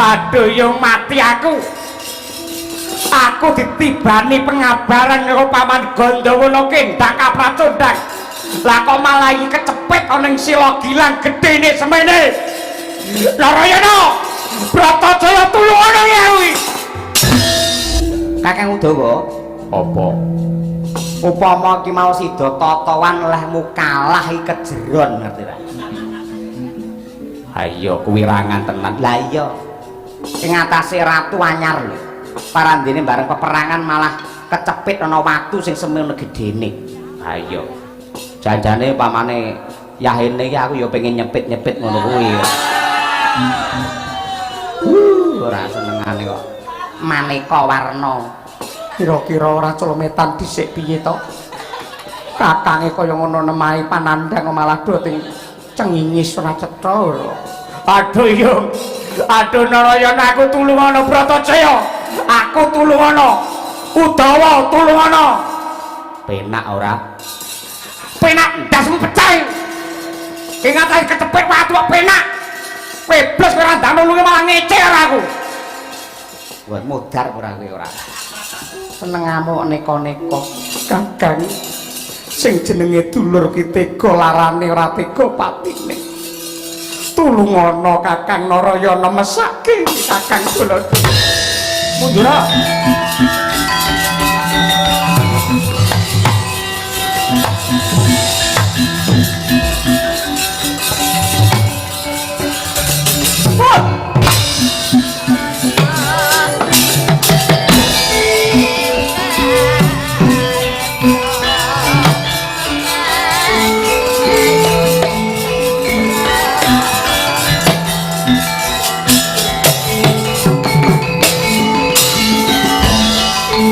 Aduh yo mati aku. Aku ditibani pengabaran karo Paman Gandhawana kendang kapracondang. Lah kok malah iki kecepit ana ing sila gilang gedene semene. Narayana, Bratajaya tulungana ya kuwi. Kakang Udawa, Apa? Upama ki mau sida totowan lehmu kalah iki kejeron ngerti ra? Ayo kuwirangan tenan. Lah iya. Ing atase ratu anyar lho. Parandene bareng peperangan malah kecepit ana watu sing semono gedene. Ayo. Janjane pamane yahene iki aku ya pengen nyepit-nyepit ngono kuwi. Ora senengane kok. Maneka warna. Kira-kira ora colometan dhisik piye to? Kakange kaya ngono nemahi panandhang malah do ting cengingis ora cetha ora. Aduh yo. Aduh Narayana aku tulungana Bratajaya. Aku tulungana. Udawa tulungana. Penak ora? Penak ndasmu pecah. Ing atase kecepit watu kok penak. Kowe blas kowe ora ndang nulungi malah ngece karo aku. Wah, modar ora kowe ora. Senengamu neka-neka. Kakang sing jenenge dulur ki tega larane ora tega patine. Tulungana Kakang Narayana mesake Kakang kula. Mundur.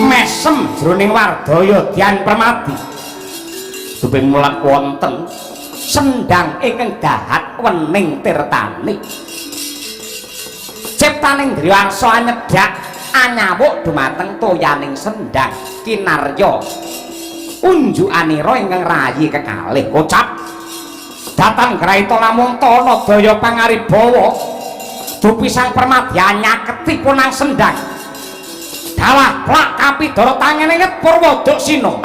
Mesem jroning wardaya Dyan Permadi. Duping mulak wonten sendang ingkang dahat wening tirtane. Ciptaning Driwarsa anyedhak anyawuk dumateng toyaning sendang kinarya. Unjukanira ingkang rayi kekalih kocap. Datang graita lamun tana daya pangaribawa. Dupi Sang Permadi anyaketi punang sendang. Dalah plak kapidara tangene nget Purwodaksina.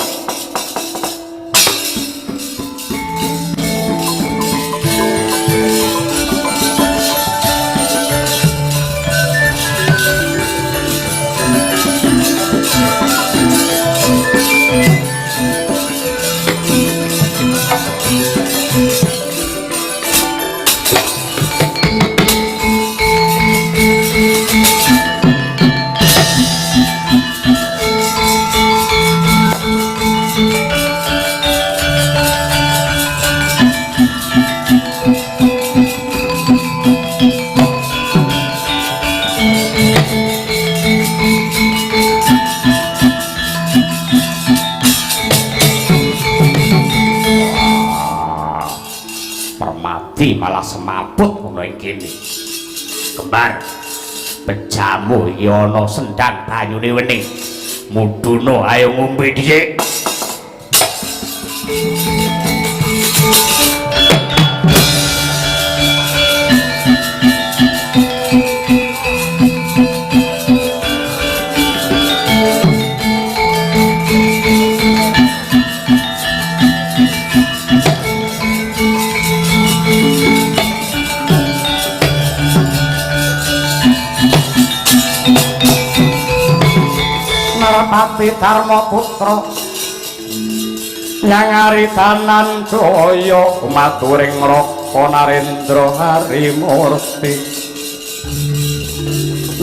Permadi malah semaput ngono ing kene. Kembar bejamu iki ana sendang banyune wening. Mudhuna ayo ngombe dhisik. Narapati Dharma Putra nyangari tanan jaya maturing raka Narendra Harimurti.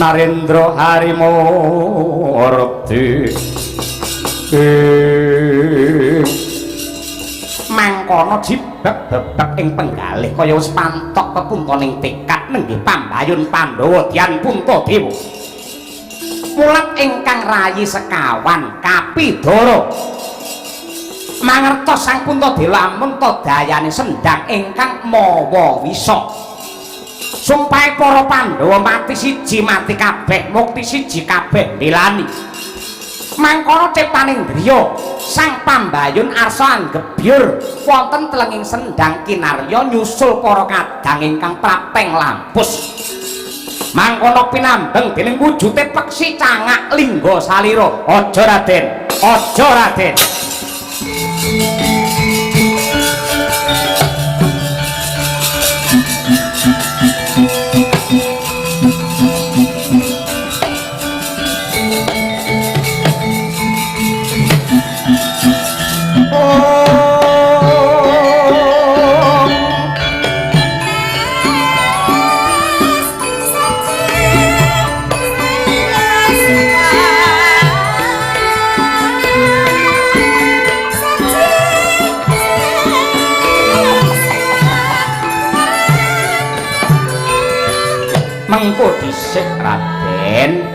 Narendra Harimurti Mangkono jibeg bebek ing penggalih kaya wis pantok pepuntoning tekad nenggih pambayun Pandhawa Dyan Puntadewa. Mulat ingkang rayi sekawan kapidara mangertos Sang Puntadewa lamun ta dayane sendang ingkang mawa wisa. Sumpahe para Pandhawa mati siji mati kabeh, mukti siji kabeh milani. Mangkono ciptaning driya Sang Pambayun arsa anggebyur wonten telenging sendang kinarya nyusul para kadang ingkang prapeng lampus. Mangkono pinambeng dening wujude peksi cangak lingga salira. Aja Raden, aja Raden. Mengko dhisik Raden,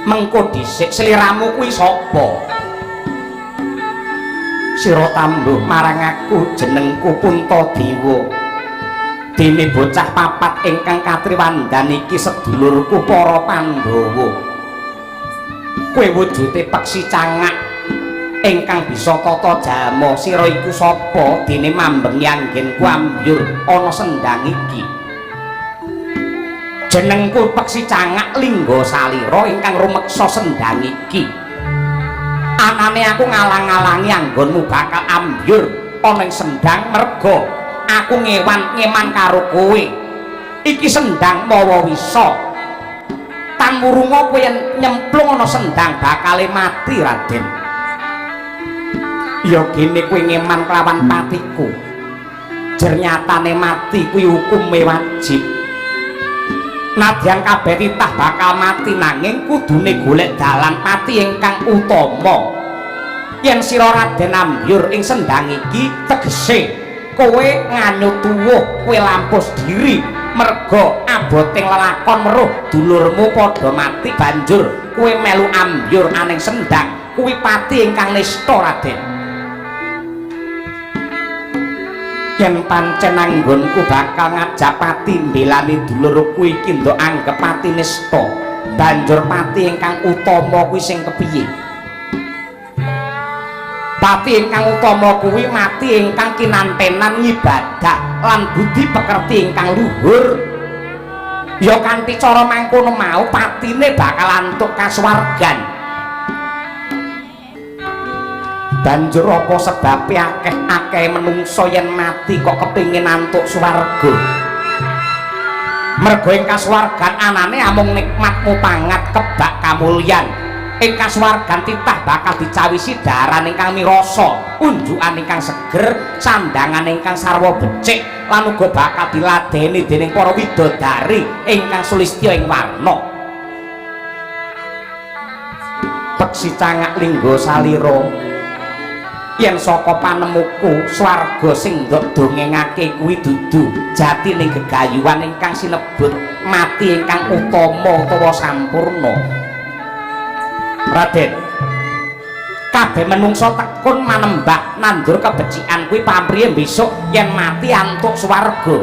mengko dhisik sliramu kuwi sapa? Sira tambuh marang aku jenengku Puntadewa. Dene bocah papat ingkang katriwandan iki sedulurku para Pandhawa. Kowe wujude peksi cangak ingkang bisa tata jama. Sira iku sapa dene mambengi anggenku ambyur ana sendang iki? Jenengku peksi cangak lingga salira ingkang rumeksa sendang iki. Anane aku ngalang-alangi anggonmu bakal ambyur ana ing sendang merga aku ngewan-ngeman karo kowe. Iki sendang mawa wisa. Tan murunga kowe yen nyemplung ana sendang bakale mati Raden. Ya gene kowe ngeman kelawan patiku. Jer nyatane mati kuwi hukume wajib. Nadyan kabeh titah bakal mati nanging kudune golek dalan pati ingkang utama. Yen sira Raden ambyur ing sendang iki tegese kowe nganyut tuwuh, kowe lampus diri merga aboting lelakon weruh dulurmu padha mati banjur kowe melu ambyur aning sendang kuwi pati ingkang nista Raden. Yen pancen anggonku bakal ngajak pati mbelani dulurku iki ndok anggep pati nista, banjur pati ingkang utama kuwi sing kepiye? Pati ingkang utama kuwi mati ingkang kinantenan ngibadah lan budi pekerti ingkang luhur. Ya kanthi cara mangkono mau patine bakal antuk kasuwargan. Banjur apa sebabe akeh-akeh menungsa yen mati kok kepingin antuk swarga? Merga ing kasuwargan anane amung nikmat mupangat kebak kamulyan. Ing kasuwargan titah bakal dicawisi daharan ingkang mirasa, unjukan ingkang seger, sandangan ingkang sarwa becik, lan uga bakal diladeni dening para widodari ingkang sulistya ing warna. Peksi cangak lingga salira, yen saka panemuku swarga sing ndok dongengake kuwi dudu jatining gegayuhan ingkang sinebut mati ingkang utama utawa sampurna. Raden, kabeh menungsa tekun manembah nandur kebecikan kuwi pamrihe besok yen mati antuk swarga.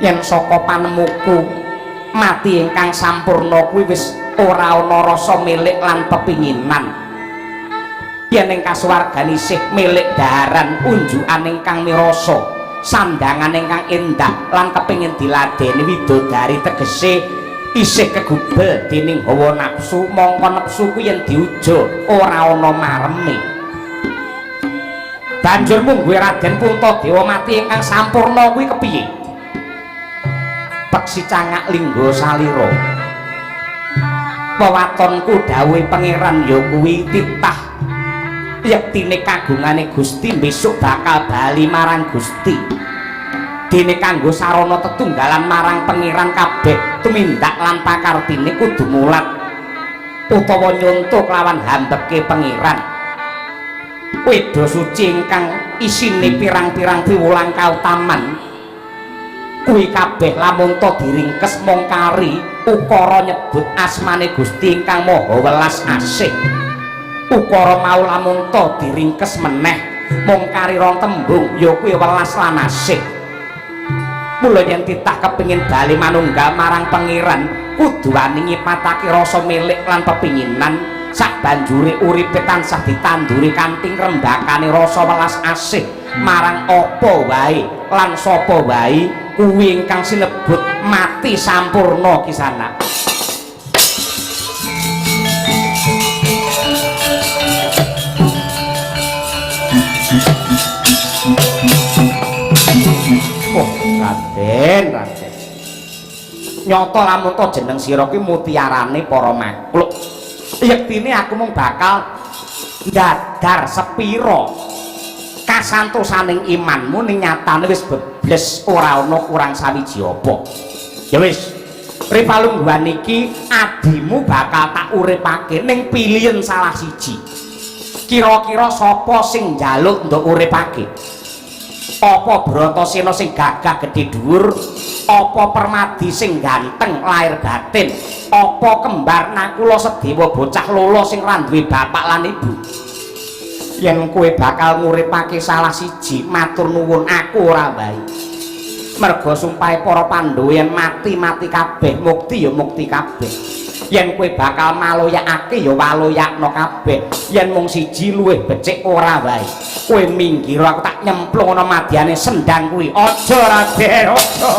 Yen saka panemuku mati ingkang sampurna kuwi wis ora ana rasa milik lan pepinginan. Yen ing kasuwargan isih milik daharan unjukan ingkang mirasa, sandangan ingkang endah lan kepingin diladeni widodari tegese isih kegubel dening hawa nafsu, mongko nafsu kuwi yen diuja ora ana mareme. Banjur mungguhe Raden Puntadewa mati ingkang sampurna kuwi kepiye? Peksi cangak lingga salira, wewatonku dawuhe pangeran ya kuwi titah yektine kagungane Gusti besok bakal bali marang Gusti. Dene kanggo sarana tetunggalan marang pangeran kabeh tumindak lan pakartine kudu mulat utawa nyonto kelawan hambeke pangeran. Weda suci ingkang isine pirang-pirang piwulang kautaman kuwi kabeh lamun ta diringkes mung kari ukara nyebut asmane Gusti ingkang Maha Welas Asih. Ukara mau lamun ta diringkes meneh mung kari rong tembung ya kuwi welas lan asih. Mula yen titah kepengin bali manunggal marang pangeran kudu wani nyipatake rasa milik lan pepinginan sak banjure uripe tansah ditanduri kanthi ngrembakane rasa welas asih marang apa wae lan sapa wae kuwi ingkang sinebut kalebut mati sampurna Kisana. Oh, Raden, Raden. Nyata lamun to jeneng sira kuwi mutiarane para makhluk. Yektine aku mung bakal ndadar sepira kasantosaning imanmu ning nyatane wis bebles ora ana kurang sawiji apa. Ya wis, ripalungguhan iki adimu bakal tak uripake ning pilihen salah siji. Kira-kira sapa sing njaluk nduk uripake? Apa Bratasena sing gagah gedhe dhuwur? Apa Permadi sing ganteng lahir batin? Apa kembar Nakula Sedewa bocah lolo sing ra duwe bapak lan ibu? Yen kowe bakal nguripake salah siji, matur nuwun aku ora wae. Merga sumpahe para Pandhawa yen mati-mati kabeh, mukti ya mukti kabeh. Yen kowe bakal maloyakake ya waloyakno kabeh. Yen mung siji luwih becik ora wae. Kowe minggir aku tak nyemplung ana madyane sendang kuwi. Aja Raden, aja.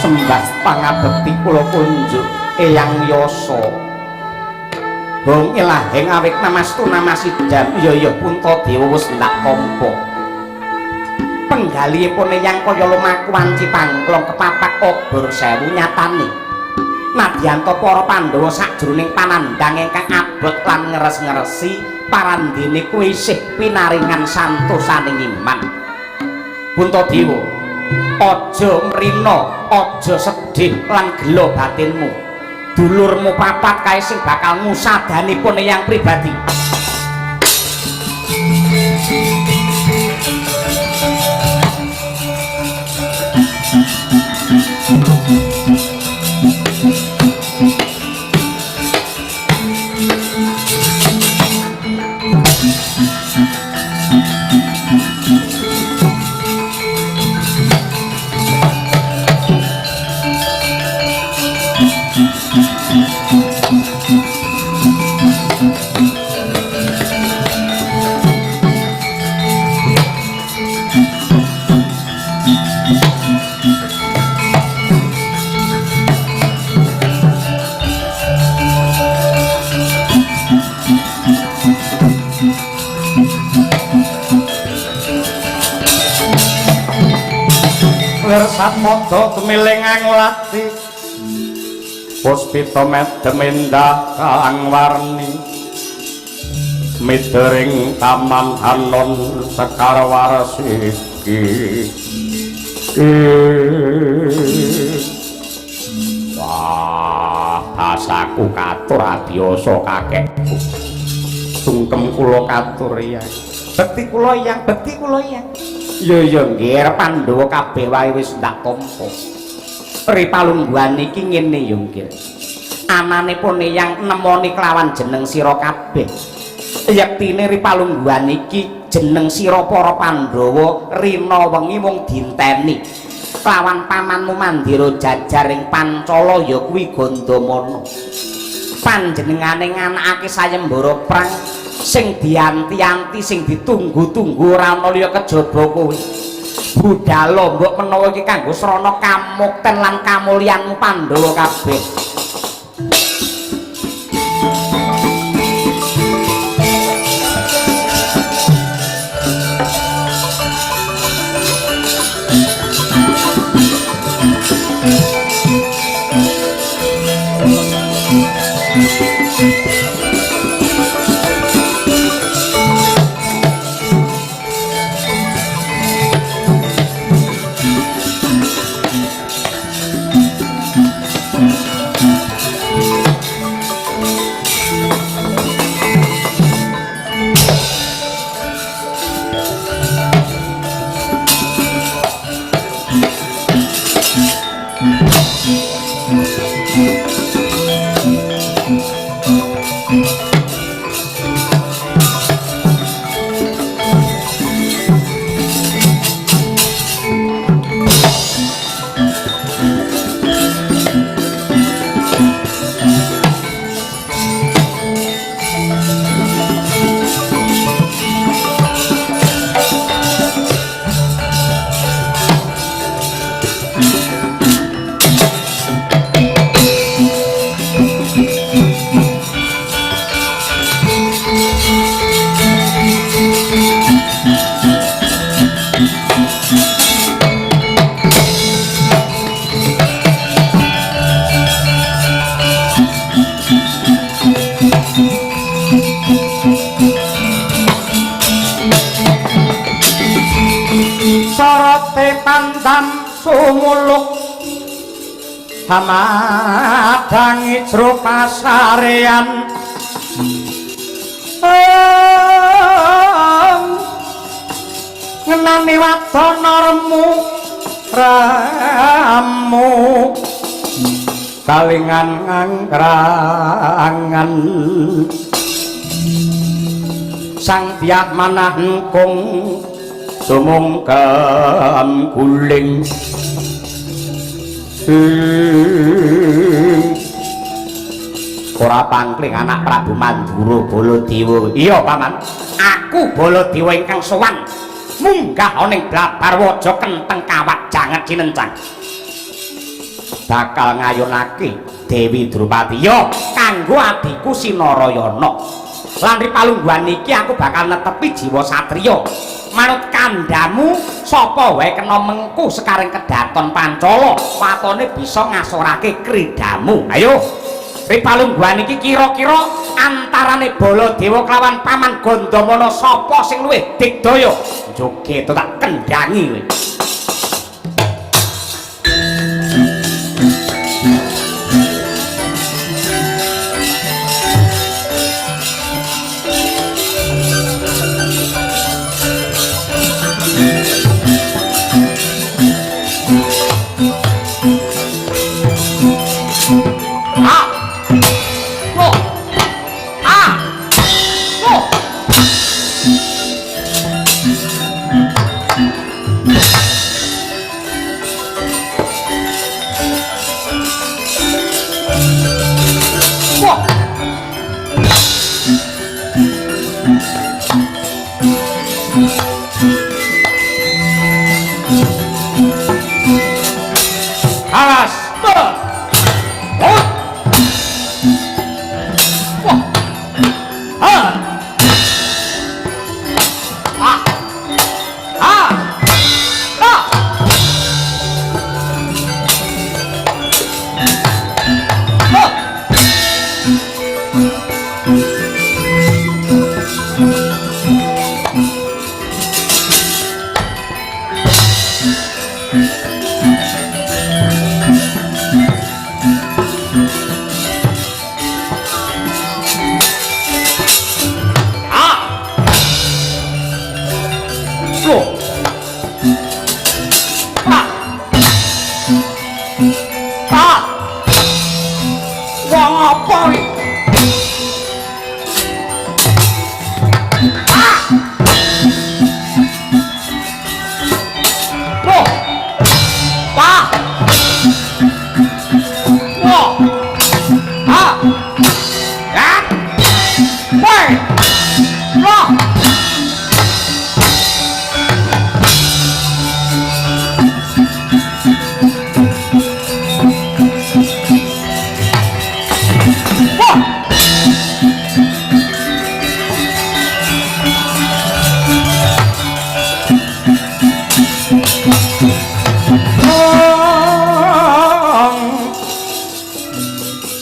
Sembah pangabekti kula kunjuk Eyang Yasa. Hong ilaheng awit namastu namasidam. Iya iya Puntadewa wis ndak tampa. Penggalihipun Eyang kaya lumaku wanci pangklong kepapak obor sewu nyatane. Nadyanta para Pandhawa sakjroning panandhang ingkang abot lan ngeres-ngeresi parandene kuwi isih pinaringan santosaning iman. Puntadewa, aja mrina, aja sedih lan gela batinmu. Dulurmu papat kae sing bakal ngusadanipun Eyang pribadi. Satmada tumiling angulati puspita medem endah kang warni midering taman anon sekar warsiki. Wah, basaku katur abiyasa kakekku. Sungkem kula katur ya. Bekti kula yang, bekti kula yang. Iya iya nggih, Pandhawa kabeh wae wis ndak tampa. Ripalungguhan iki ngene ya nggih. Anane pun Eyang nemoni kelawan jeneng sira kabeh. Yektine ripalungguhan iki jeneng sira para Pandhawa rina wengi mung dinteni. Kelawan pamanmu Mandira jajar ing Pancala ya kuwi Gandamana. Panjenengane nganakake sayembara prang sing dianti-anti, sing ditunggu-tunggu ora ana liya kejaba kowe. Budhala mbok menawa iki kanggo srana kamukten lan kamulyanmu Pandhawa kabeh. Sorote pandam sumuluk hamadangi jro pasarean ngenani wadana remu ramu kalingan ngangrangan sang tiak manah engkung sumungkem guling Ora pangkling anak Prabu Mandura Baladewa. Iya paman, aku Baladewa ingkang sowan munggah ana ing Blabarwaja kenteng kawat janget cinencang. Bakal ngayunake Dewi Drupadi ya kanggo adhiku Sinarayana. Lan ri palungguhan iki aku bakal netepi jiwa satriya. Manut kandhamu sapa wae kena mengku sekaring kedaton Pancala, watone bisa ngasorake kridamu. Ayo. Ri palungguhan iki kira-kira antarane Baladewa kelawan Paman Gandamana sapa sing luwih digdaya? Joget tak kendhangi kowe.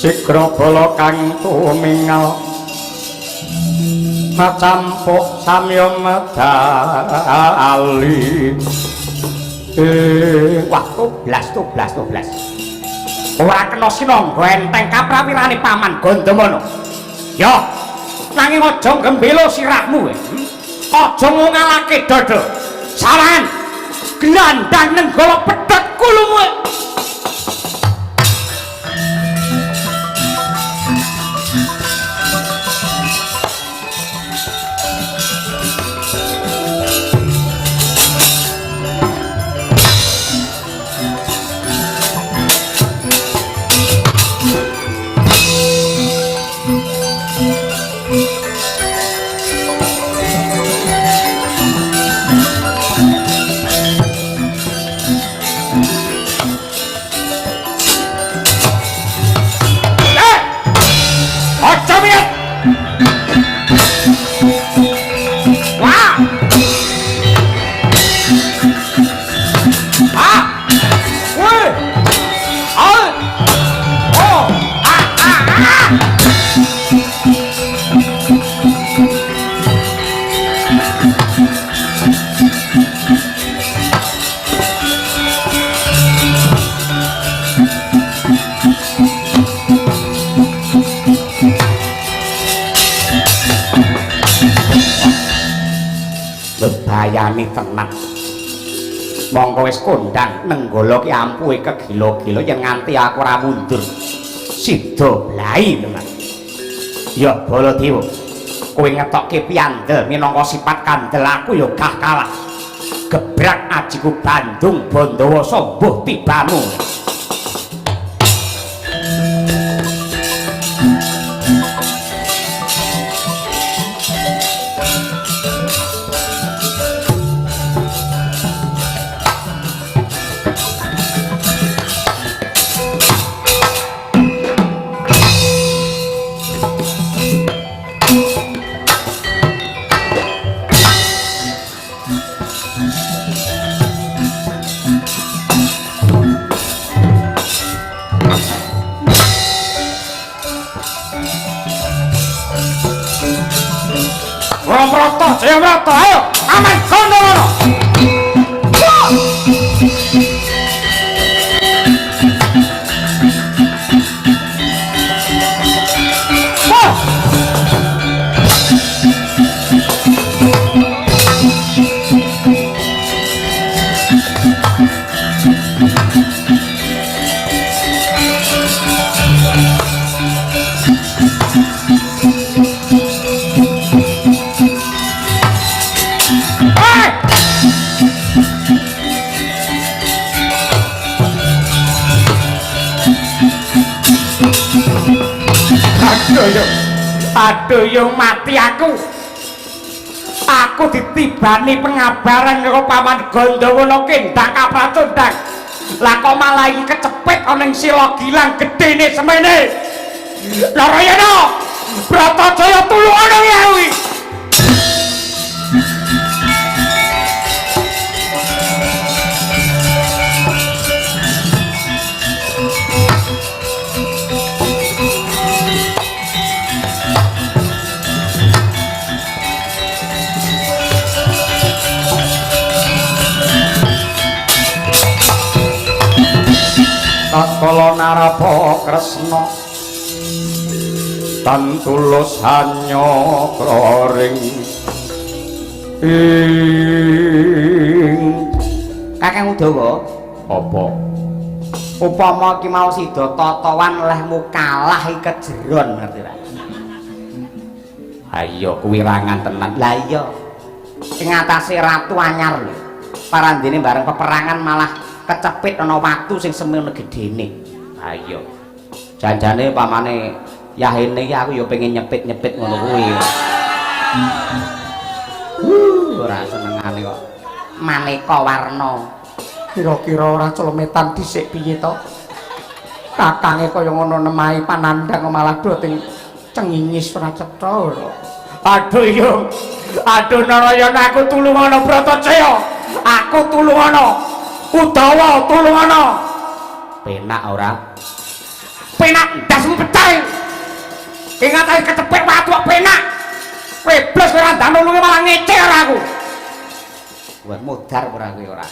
Sigra bala kang tumingal macampuk samya medali. Wah, toblas toblas toblas. Ora kena sinangga enteng kaprawirane Paman Gandamana. Ya, nanging aja gembelo sirahmu. Aja ngalake dada. Saran glandang nenggala pedhot kulumu. Ah! Woi! Ah! Oh! Ah! Ah! Ah! Bebayani tenan. Mongko wis kondang nenggala ki ampuhe kegila-gila yen nganti aku ora mundur. Sida blai tenan. Ya Baladewa, kowe ngetokke piyandel minangka sifat kandel aku ya gah kalah. Gebrak ajiku Bandung Bandawasa mbuh tibamu. Mrata, jaya mrata, ayo, aman Gandhawana. Wah! Aduh yo mati aku. Aku ditibani pengabaran karo Paman Gandhawana kendang kapracondang. Lah kok malah iki kecepit ana ing sila gilang gedene semene. Narayana, Bratajaya tulungana kuwi. Tatkala narapa Kresna tan tulus hanya ring ing Kakang Udawa, apa upama ki mau sida tatawan lehmu kalah iki kejeron ngerti ra? Ayo kuwirangan tenan. Lah iya. Ing atase ratu anyar lho. Parandene bareng peperangan malah kecepit ana watu sing semene gedene. Ayo. Janjane pamane yahene iki aku ya pengen nyepit-nyepit ngono kuwi. Ora senengane kok maneka warna. Kira-kira ora celemetan dhisik piye to? Kakange kaya ngono nemahi panandhang malah do ting cengingis ora cetha ora. Aduh yo. Aduh Narayana aku tulungana Bratajaya. Aku tulungana. Udawa tulungana. Penak ora? Penak ndasmu pecah. Ingat ae kecepit watu kok penak. Kowe blas ora ndan nulungi malah ngece ora aku. Wah modar ora kowe ora.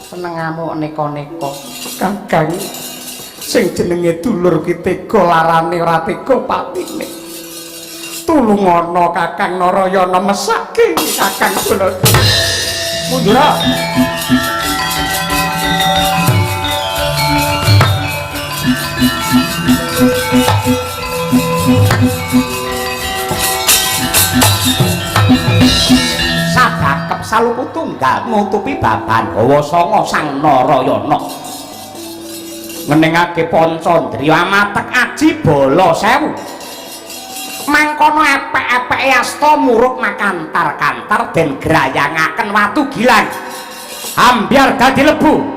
Senengamu neka-neka. Kakang sing jenenge dulur ki tega larane ora tega patine. Tulungana Kakang Narayana mesake Kakang Baladewa. Mundur. Sadakep saluku tunggal nutupi baban hawa sanga Sang Narayana. Ngeningake pancandriya amatek aji bala sewu. Mangkono epek-epeke asta muruk makantar-kantar den grayangaken watu gilang. Ambyar dadi lebu.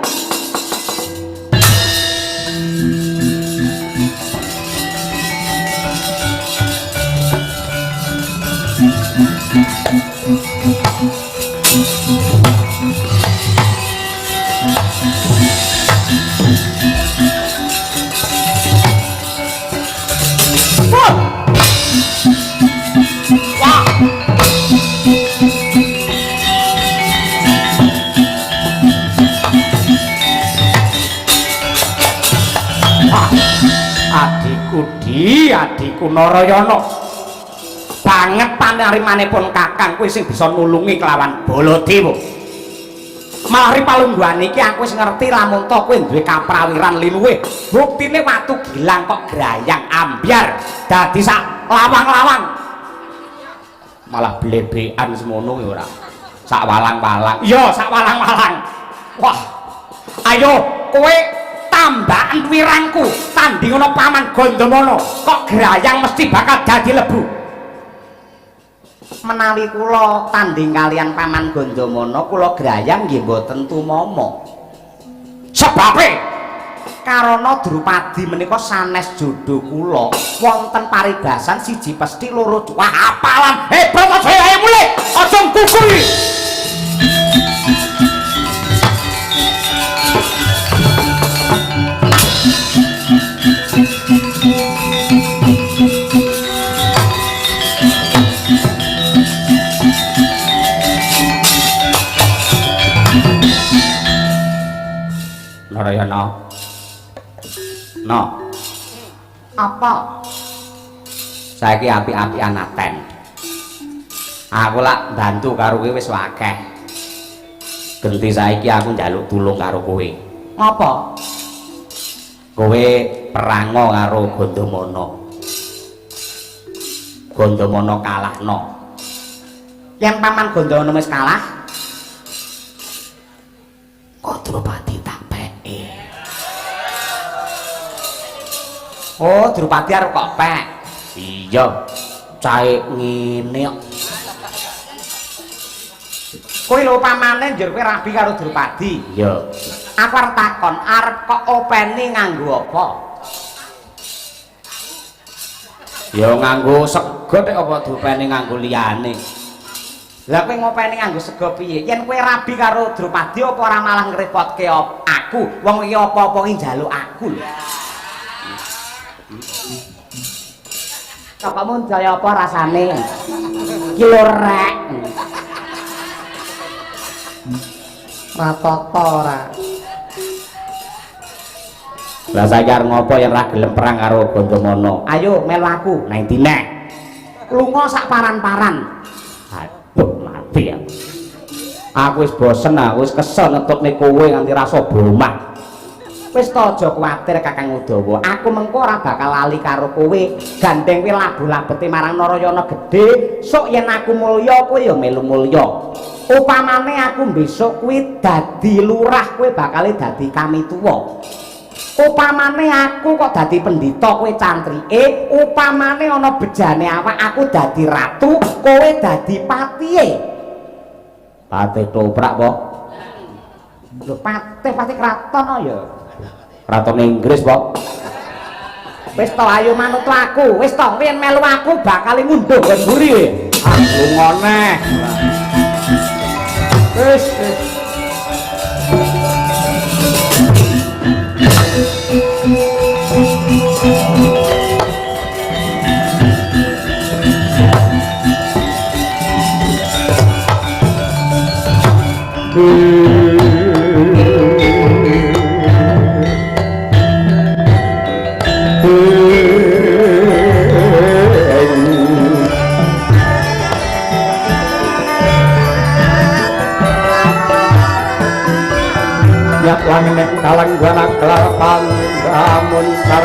Adi, adikku Narayana. Banget panarimanipun Kakang kuwi sing bisa nulungi kelawan Baladewa. Malah ri palungguhan iki aku wis ngerti lamun to kowe duwe kaprawiran linuwih. Buktine watu gilang kok grayang ambyar dadi sak lawang-lawang. Malah blebekan semono ya ora. Sak walang-walang. Iya, sak walang-walang. Wah. Ayo kowe tambahan wirangku tanding ana Paman Gandamana kok grayang mesti bakal dadi lebu. Menawi kula tanding kalian Paman Gandamana kula grayang nggih mboten tumama. Sebabe karana Drupadi menika sanes jodho kula wonten paribasan siji pesthi loro wah apalan hebat aja ayo mulih aja ngkukuri. Narayana. No. Apa? Saiki apik-apikan aten. Aku lak bantu karo kowe wis akeh. Genti saiki aku njaluk tulung karo kowe. Ngapa? Kowe perango karo Gandamana. Gandamana kalahno. Yen Paman Gandamana wis kalah, kok Drupadi tak peke. Oh, Drupadi arep kok pek. Iya, cahe ngene kok. Kowe lho pamane njur kowe rabi karo Drupadi. Iya. Aku arep takon, arep kok openi nganggo apa? Ya nganggo sego nek apa diopeni nganggo liyane. Lah kowe ngopeni nganggo sego piye? Yen kowe rabi karo Drupadi apa ora malah ngrepotke aku? Wong iki apa-apa ki njaluk aku lho. Bapakmu jaya apa rasane? Ki lho rek. Ratata ora. Lah saiki arep ngopo yen ra gelem perang karo Gandamana? Ayo melu aku nang ndi neh. Lunga sak paran-paran. Aduh mati aku. Aku wis bosen, aku wis kesel ngetutne kowe nganti rasa bomah. Wis to aja kuwatir Kakang Udawa. Aku mengko ora bakal lali karo kowe. Gandeng kowe labu-labete marang Narayana gedhe, sok yen aku mulya kowe ya melu mulya. Upamane aku besok kuwi dadi lurah, kowe bakal dadi kamituwa. Upamane aku kok dadi pendhita, kowe cantrike. Upamane ana bejane awak, aku dadi ratu, kowe dadi patihe. Patih toprak po? Lho patih, patih kraton ya. Kraton Inggris po. Wis to ayo manut aku. Wis to yen melu aku bakal ngunduh nggon mburi kowe. Ah lunga neh. Wis wis. Langit kalang gana kelar pandamuncar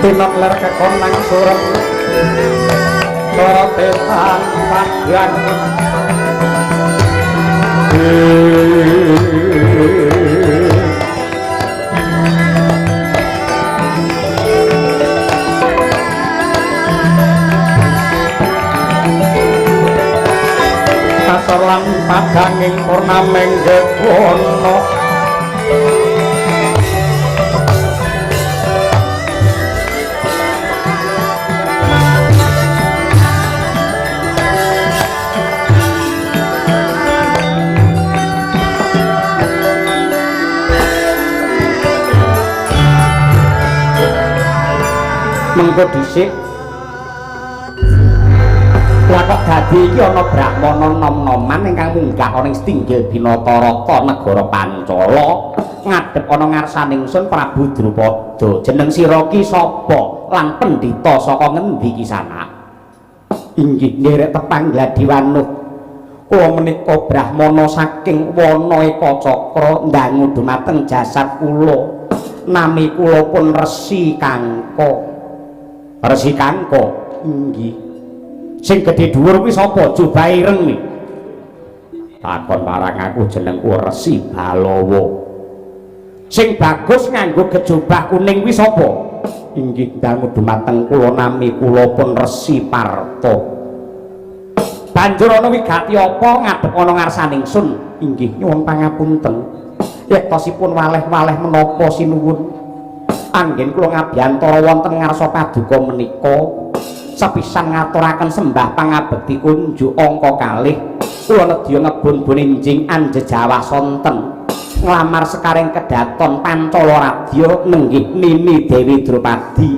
tinok ler kekonang surem sorotetan padang. Kasor lan padanging purnameng gegono Mengko dhisik. Lah kok dadi iki ana brahmana nom-noman ingkang munggah ana ing setinggil Binatarata negara Pancala ngadhep ana ngarsaning Sun Prabu Drupada. Jeneng sira ki sapa lan pendhita saka ngendi ki sanak? Inggih nderek tepang gladi wanuh. Kula menika brahmana saking wana Ekacakra ndangu dumateng jasad kula. Nami kula pun Resi Kangka. Resi Kangka? Inggih. Sing gedhe dhuwur kuwi sapa? Jubah ireng kuwi. Takon marang aku jenengku Resi Balawa. Sing bagus nganggo gejubah kuning kuwi sapa? Inggih dangu dumateng kula nami kula pun Resi Parta. Banjur ana wigati apa ngadhep ana ngarsaning sun? Inggih nyuwun pangapunten. Yektosipun waleh-waleh menapa sinuwun? Anggen kula ngabiyantara wonten ngarsa paduka menika sepisan ngaturaken sembah pangabekti kunjuk angka kalih kula nedya ngebun-bun enjing anjejawah sonten nglamar sekaring kedaton Pancala Radya nenggih Nini Dewi Drupadi.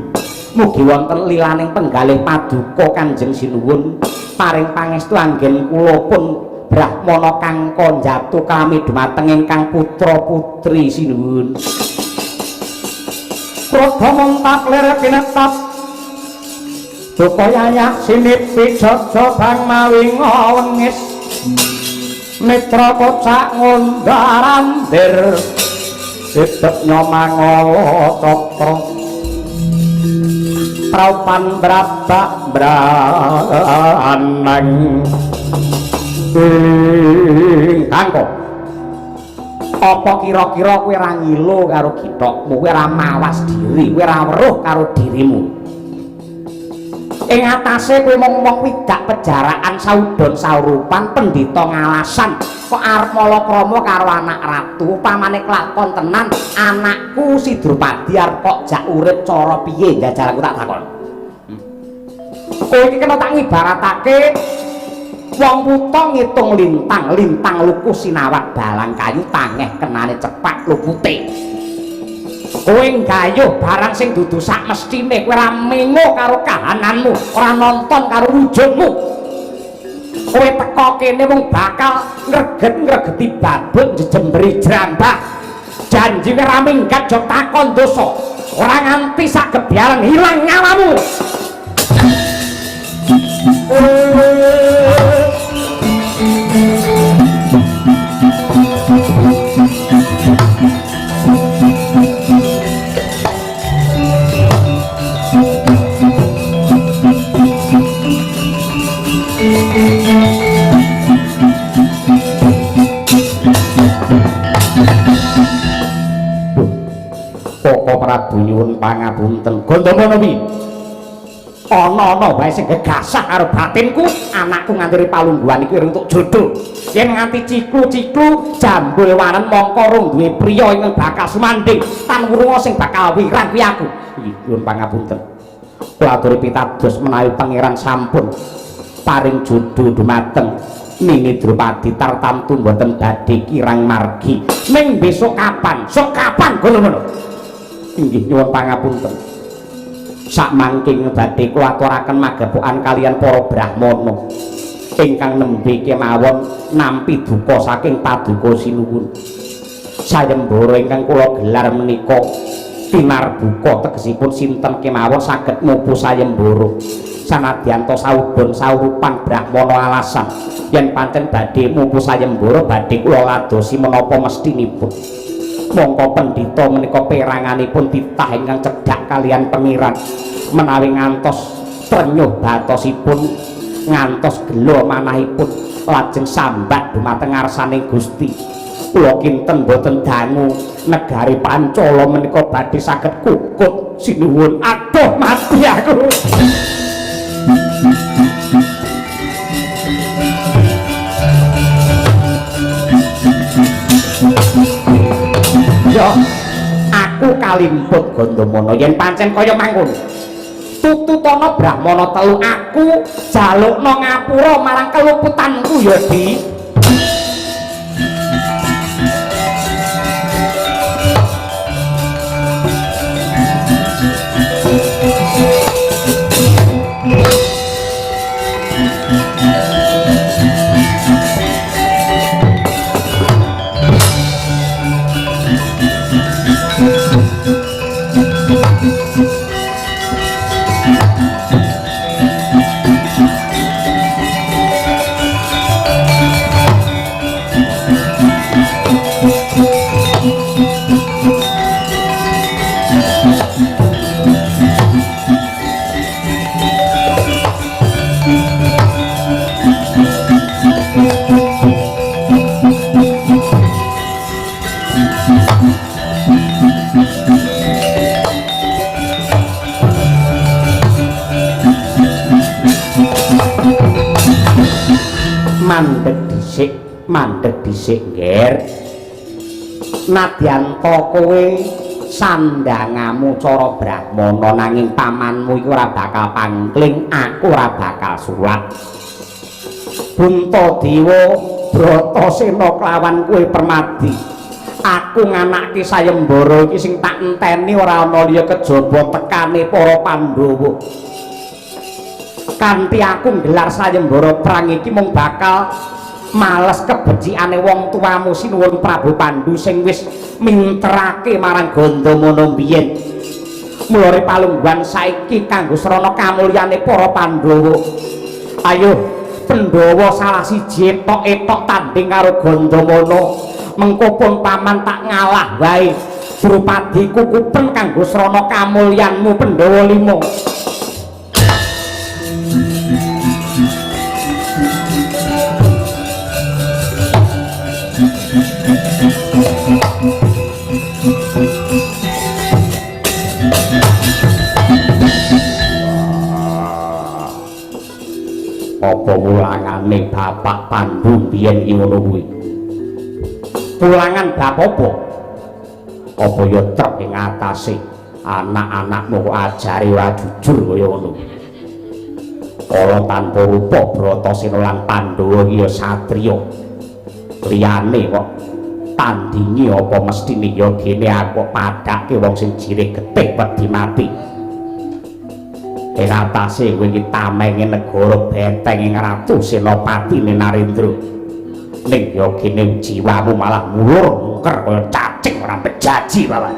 Mugi wonten lilaning penggalih paduka Kanjeng Sinuwun paring pangestu anggen kula pun brahmana Kangka njatu kalami dumateng ingkang putra putri sinuwun. Pradha montap lir pinetap duka yayah sinipi jaja bang mawi ngawengis mitra kocak ngundarandir bebek nyomangala cakra praupan brabak branang ing Kangka. Apa kira-kira kowe ora ngilo karo githokmu, kowe ora mawas diri, kowe ora weruh karo dirimu? Ing atase kowe mung widak pejaraan saudon saurupan pendhita ngalasan kok arep malakrama karo anak ratu. Upamane kelakon tenan anakku si Drupadi arep kok jak urip cara piye? Njajal aku tak takon. Kowe iki kena tak ngibaratake wong wuta ngitung lintang, lintang luku sinawat balang kayu tangeh kenane cepak lupute. Kowe nggayuh barang sing dudu sak mestine, kowe ora mengo karo kahananmu, ora nonton karo wujudmu. Kowe teka kene mung bakal ngreget-ngregeti babut jejemberi jrambah. Janji kowe ora minggat jok takon dosa, ora nganti sak gebyaran ilang nyawamu. Koko Prabu nyuwun pangapunten. Gandamana wi. Ana-ana wae sing gegasah karo batinku, anakku nganti palungguhan iki entuk jodho. Yen nganti ciklu-ciklu jambul waren mongko rung duwe priya ingkang bakal sumandhing tan wurunga sing bakal wirang kuwi aku. Nggih, nyuwun pangapunten. Kula aturi pitados menawi pangeran sampun paring jodho dumateng Nini Drupadi tartamtu mboten badhe kirang margi. Ning besok kapan? Sok kapan ngono-ngono. Inggih nyuwun pangapunten. Sakmangking badhe kula aturaken magepokan kaliyan para brahmana ingkang nembe kemawon nampi duka saking paduka sinuwun. Sayembara ingkang kula gelar menika tinarbuka tegesipun sinten kemawon saged mupu sayembara. Sanadyan ta saubun saurupan brahmana alasan yen pancen badhe mupu sayembara badhe kula ladosi menapa mestinipun. Mongko pendhita menika peranganipun titah ingkang cedhak kaliyan pengiran menawi ngantos trenyuh batosipun ngantos gela manahipun lajeng sambat dumateng ngarsaning Gusti. Kula kinten boten dangu negari Pancala menika badhe saged kukut sinuwun. Aduh mati aku. Yo, aku kalimput Gandamana yen pancen kaya mangkono. Tututana brahmana telu aku jalukna ngapura marang keluputanku ya, Di. Mandheg dhisik, Ngger. Nadyan ta kowe sandangamu cara Brahmana nanging pamanmu iku ora bakal pangkling, aku ora bakal sulat. Puntadewa Bratasena kelawan kowe Permadi. Aku nganake sayembara iki sing tak enteni ora ana liya kejaba tekane para Pandhawa. Kanthi aku nggelar sayembara perang iki mung bakal males kebecikane wong tuamu sinuwun Prabu Pandu sing wis minterake marang Gandamana biyen. Mulane palungguhan saiki kanggo srana kamulyane para Pandhawa. Ayo Pandhawa salah siji etok-etok tanding karo Gandamana. Mengko pun paman tak ngalah wae. Drupadi kukupen kanggo srana kamulyanmu Pandhawa lima. Apa wulangane Bapak Pandu biyen iki ngono kuwi? Wulangan bab apa? Apa ya trep ing atase anak-anakmu kok ajari ora jujur kaya ngono. Kala tanpa rupa Bratasena lan Pandhawa iki ya satriya. Liyane kok tandingi apa mestine ya gene aku padhake wong sing jirih getih wedi mati. Ing atase kowe iki tamenge negara benteng ing Ratu Senopati Narendra. Ning ya gene jiwamu malah mulur mungker kaya cacing ora bejaji bapak.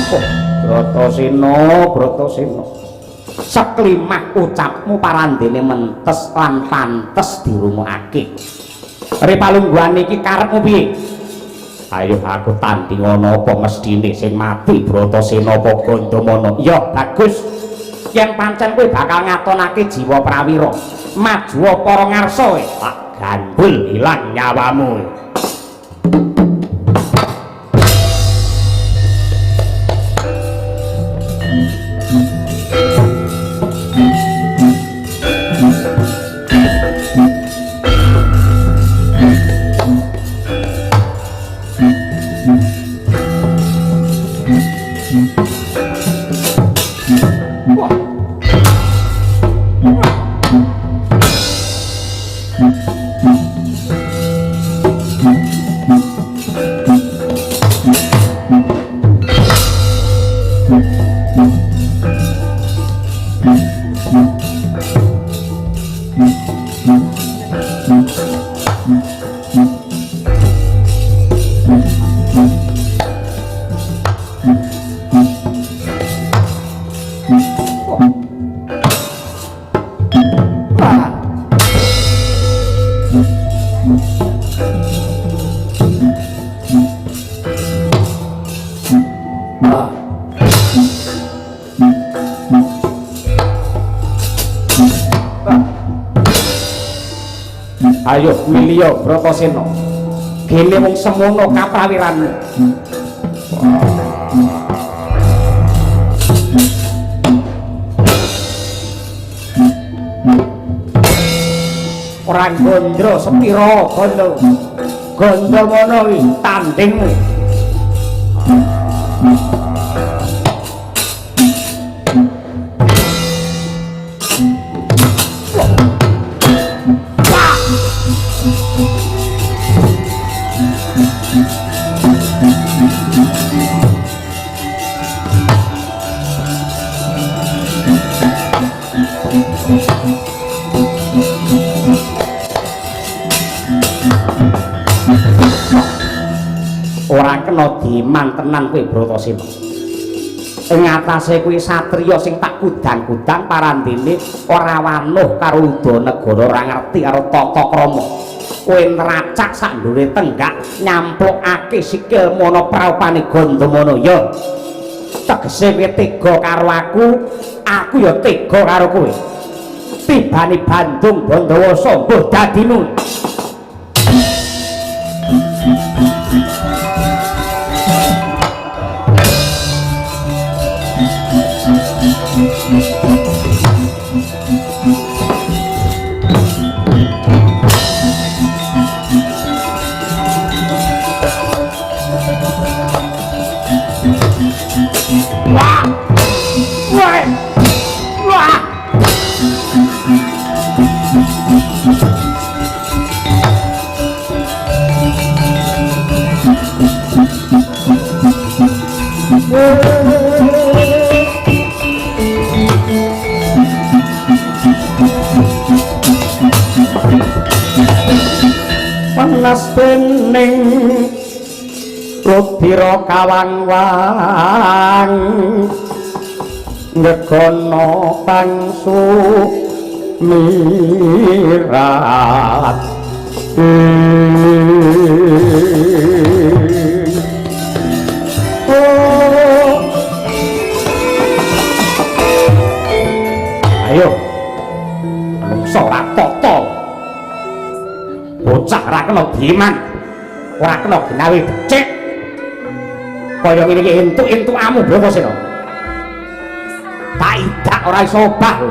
Oh, Bratasena, Bratasena. Seklimah ucapmu parandene mentes lan pantes dirungokake. Ripalungguhan iki karepmu piye? Ayo aku tanding ana apa mestine sing mati Bratasena apa Gandamana? Ya bagus. Yen pancen kowe bakal ngatonake jiwa prawira, maju para ngarsa kowe. Tak gandul ilang nyawamu. Ayo milih Bratasena. Gene wong semono kaprawiranmu. Ora gondro sepira gondo. Gandamana iki tandingmu. Ora kena diman tenan kowe Bratasena. Ing atase kuwi satriya sing tak kudang-kudang parandene ora wanuh karo Udanegara, ora ngerti karo tata krama. Kowe nracak sak ndure tenggak nyamplokake sikil mono praupane Gandamana ya. Tegese kowe tega karo aku, aku ya tega karo kowe. Tibane Bandung Bandawasa mbuh dadimu. Dening ludira kawang-wang ngegono pangsu mirat. Ayo mungso ora tata, bocah ora kena diman, ora kena ginawe becik kaya ngene iki entuk-entukamu Bratasena. Tak idak ora iso obah lho.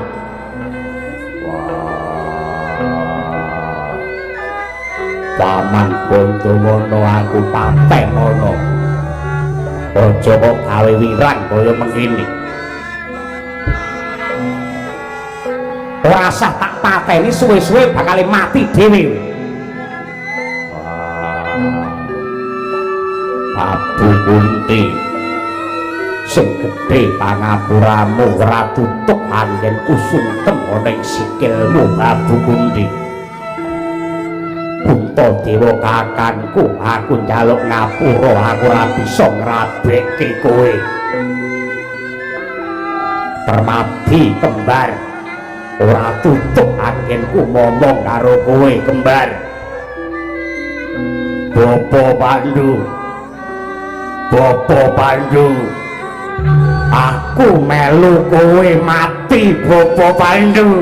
Paman Gandamana aku paten ana. Aja kok gawe wirang kaya mengkene. Ora sah tak pateni suwe-suwe bakal mati dhewe. Prabu Kunti sing gedhe pangapuramu ora tutuk anggenku sungkem ana ing sikilmu Prabu Kunti. Puntadewa kakangku, aku njaluk ngapura, aku ora bisa ngrabekke kowe. Permadi kembar ora tutuk anggenku momong karo kowe kembar. Bapa Pandu, Bapa Pandu, aku melu kowe mati Bapa Pandu.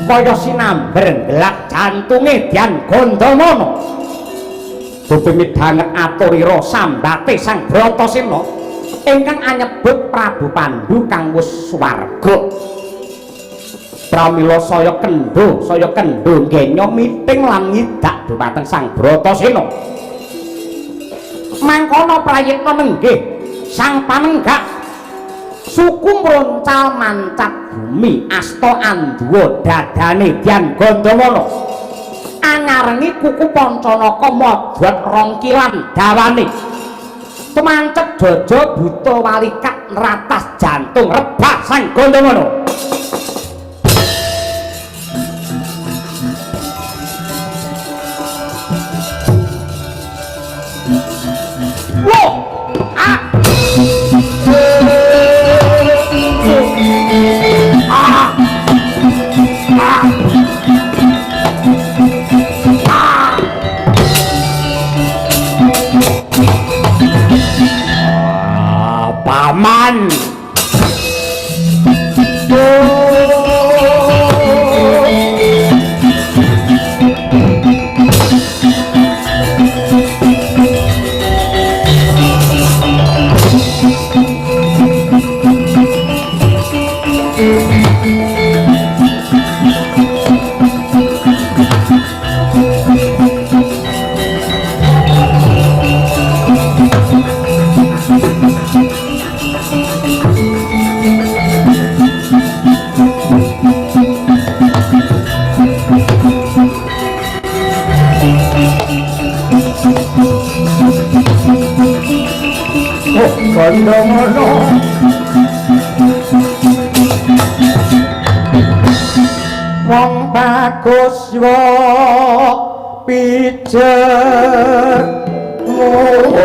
Kaya sinamber gelak jantunge Dyan Gandamana. Dupi midhanget aturira sambate Sang Bratasena ingkang anyebut Prabu Pandu kang wis swarga. Pramila saya kendho nggenya miting lan ngidak dumateng Sang Bratasena. Mangkono prayitna nenggih Sang Panenggak suku mroncal mancap bumi asta anduwa dadane Dyan Gandamana. Angarengi kuku Pancanaka modhot rongkilan dawane. Tumancep jaja buta walikat nratas jantung rebah Sang Gandamana. Paman. Gandamana wong bagus wa pijer muwun.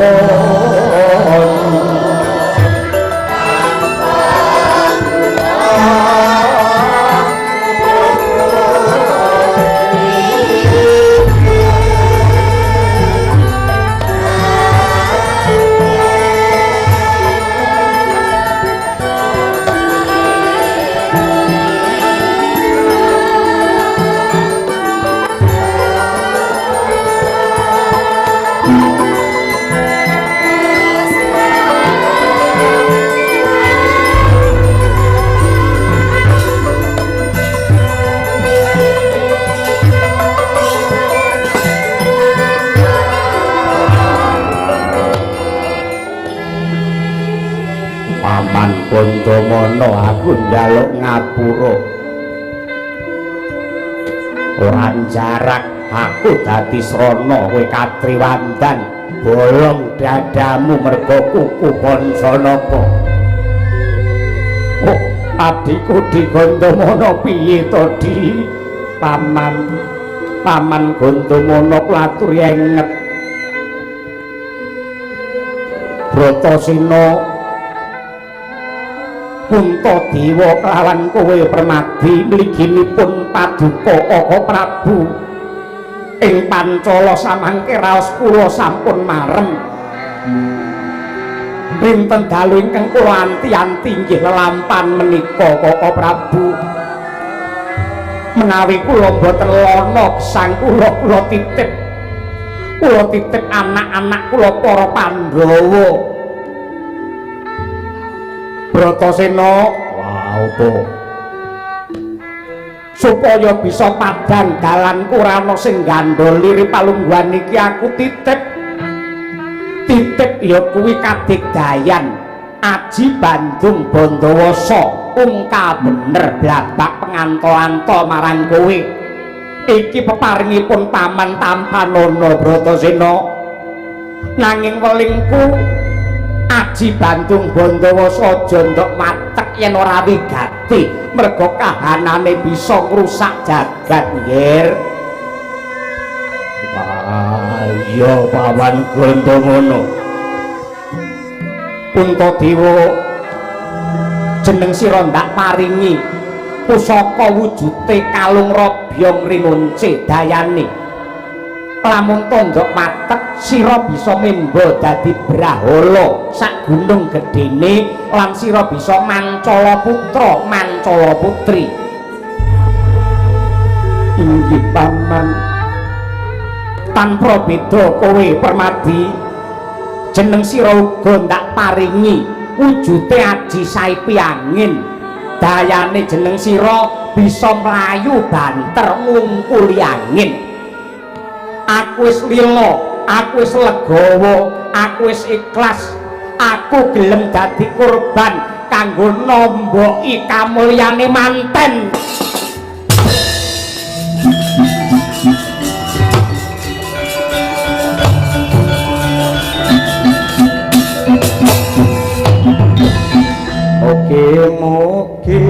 Gandamana aku njaluk ngapura. Ora jarak Aku dadi srana kowe katriwandan bolong dadamu merga kuku Pancanaka. Oh, adikku Digandamana piye to, Di? Paman, Paman Gandamana kula aturi enget. Bratasena Puntadewa kelawan kowe Permadi mliginipun paduka Kaka Prabu ing Pancala samangke raos kula sampun marem. Rinten dalu ingkang kula anti-anti inggih lelampan menika Kaka Prabu. Menawi kula mboten lana gesang kula, kula titip. Kula titip anak-anak kula para Pandhawa. Bratasena, wah apa? Supaya bisa padhang dalanku ora ana sing gandhol liri palungguhan iki aku titip. Titip ya kuwi kadigdayan Aji Bandung Bandawasa ungka bener blabak penganto-anto marang kowe. Iki peparingipun paman Tampanana Bratasena. Nanging welingku Aji Bandung Bandawasa aja ndok watek yen ora wigati merga kahanane bisa ngrusak jagat nggir. Ah iya Paman Gandamana. Puntadewa jeneng sira ndak paringi pusaka wujute kalung robyong rinunce dayane. Lamun tandha watek sira bisa memba dadi brahala sak gunung gedene lan sira bisa mancala putra mancala putri. Inggih Paman. Tanpa beda kowe Permadi jeneng sira uga ndak paringi wujute aji saipi angin. Dayane jeneng sira bisa mlayu banter ngungkuli angin. Aku wis lila, aku wis legawa, aku wis ikhlas, aku gelem dadi korban kanggo nomboki kamulyane manten. Oke mugi